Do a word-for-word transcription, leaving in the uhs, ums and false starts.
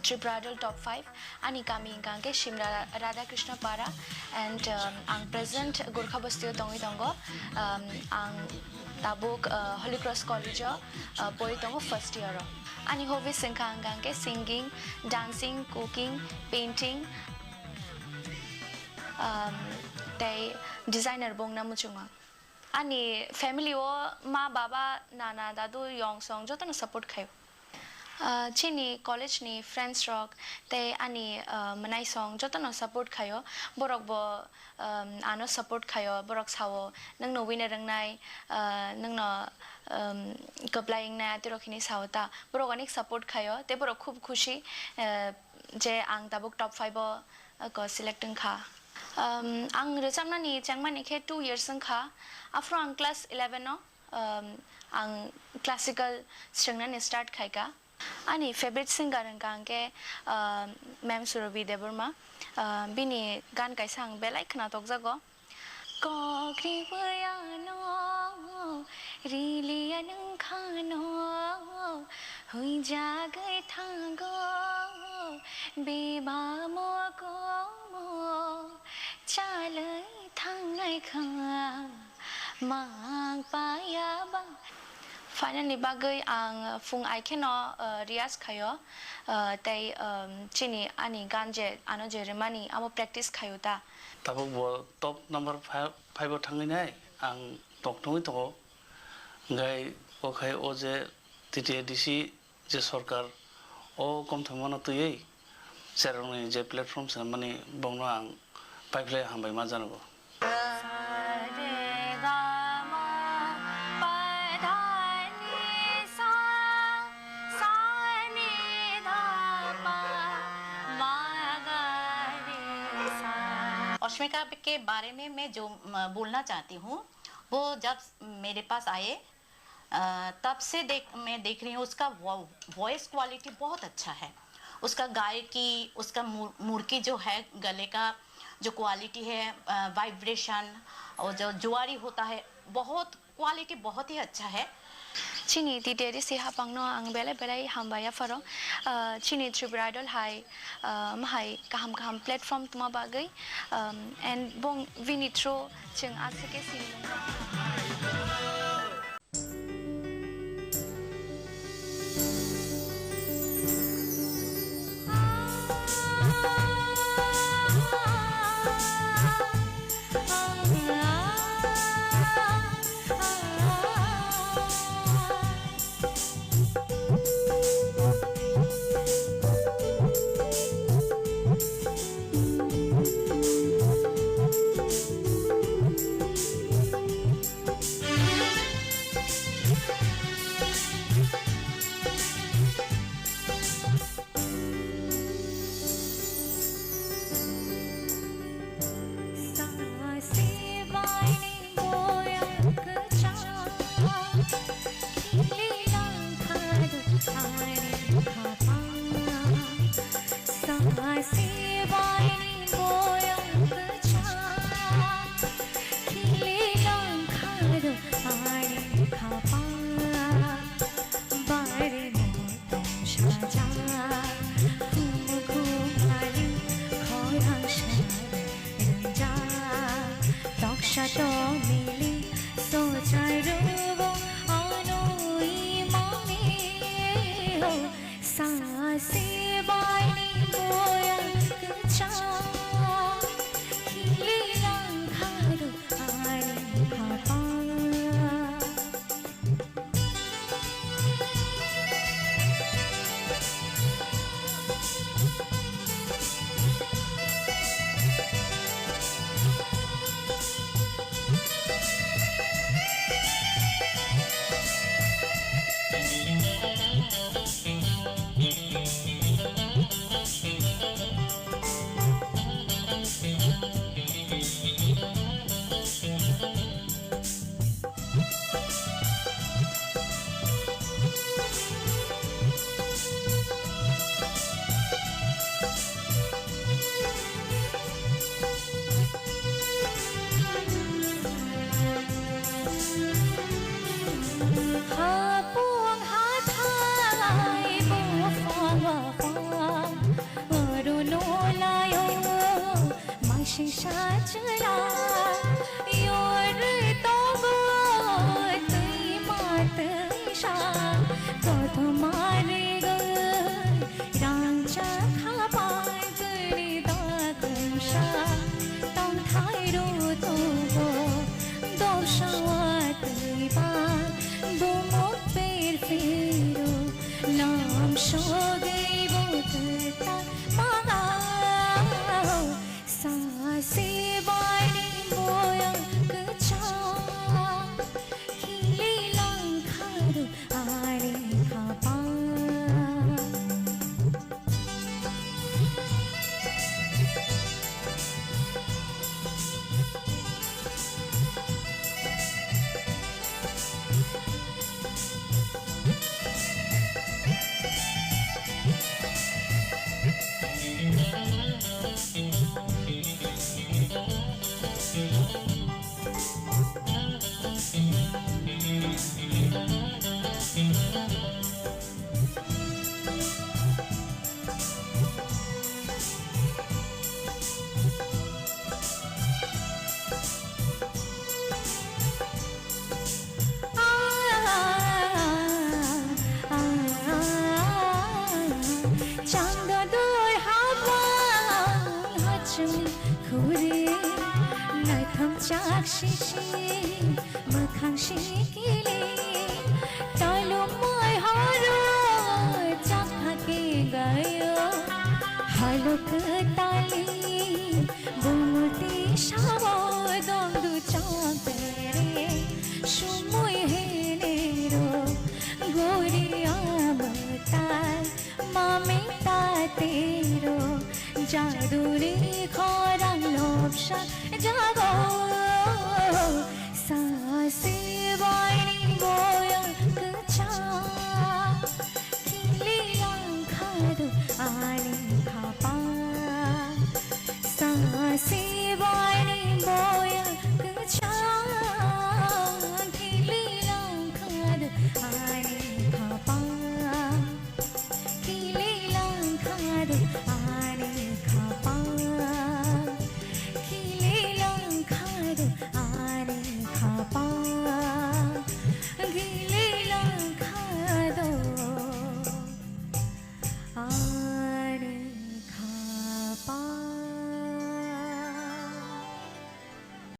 Tripura Idol top five. Ani kami hwnkha hwnkhe Simra Radhakrishna Para and, um, ang present Gorkha Basti o tongwi tongo. Um, ang tabuk, uh, Holy Cross College o, uh, pori tongo first year o. Ani hobbies wngkha hwnkha hwnkhe singing, dancing, cooking, painting, um, tei designer bo wngna muchungo. Ani family o ma, baba, nana, dadu, yong song jotono support khaio. Ah, chini college ni friends rok tei ani, ah, mwnai song jotono support khaio. Borok bo, um, ano support khaio. Borok sao, "Nwng no wina rwngnai, ah, nwng no, um, kwplai wngnai," atirok hini sao ta. Borok onek support khaio tei borok khub khushi, eh, je ang tabuk top five o, ah, ko select wngkha. Um, ang rwchapnani chengmani khe two years wngkha. Aphuru ang class eleven o, um, ang classical swngnani start khaika. Ani favorite singer wngkha hwnkhe, um, Ma'am Surabhi Debbarma. Um, bini gan kaisa ang belai khwnatokjago. Kok riwi ano riliya nwng khano, huijagwi thango bebamo komo. Chalwi thangnai kha mang paya ba. Final ni bagwi ang phung ai kheno, uh, riyaz khaio, uh, tei, um, chini ani gan je ano je rwmani amo practice khaio ta. Tabuk bo top number five, five o thangwi nai ang tongtongwi tongo. Hwnkhe o khai o je T T A D C je sorkar o komthomano twiwi cherokni je platform swnamani bongno ang paiphlai hambai ma janogo. अश्मिका के बारे में मैं जो, म, बोलना चाहती हूँ, वो जब मेरे पास आए, अ, तब से देख, मैं देख रही हूँ, उसका वो, वॉइस क्वालिटी बहुत अच्छा है। उसका गायकी, उसका मुर-, मुरकी जो है, गले का जो क्वालिटी है, अ, वाइब्रेशन और जो जुआरी होता है, बहुत क्वालिटी बहुत ही अच्छा है। Chini T T A D C hapangno ang belai belai hambai yapharo. Ah, chini Tripura Idol hai, ah, mahai kaham kaham platform tuma bagwi, um, and bong bini through chwng aswk khe sinimung. Changdodoi habang hachung khuri, naithok chak sisi, mwkhang sikili, talumoi horo chakha ke gayo, halok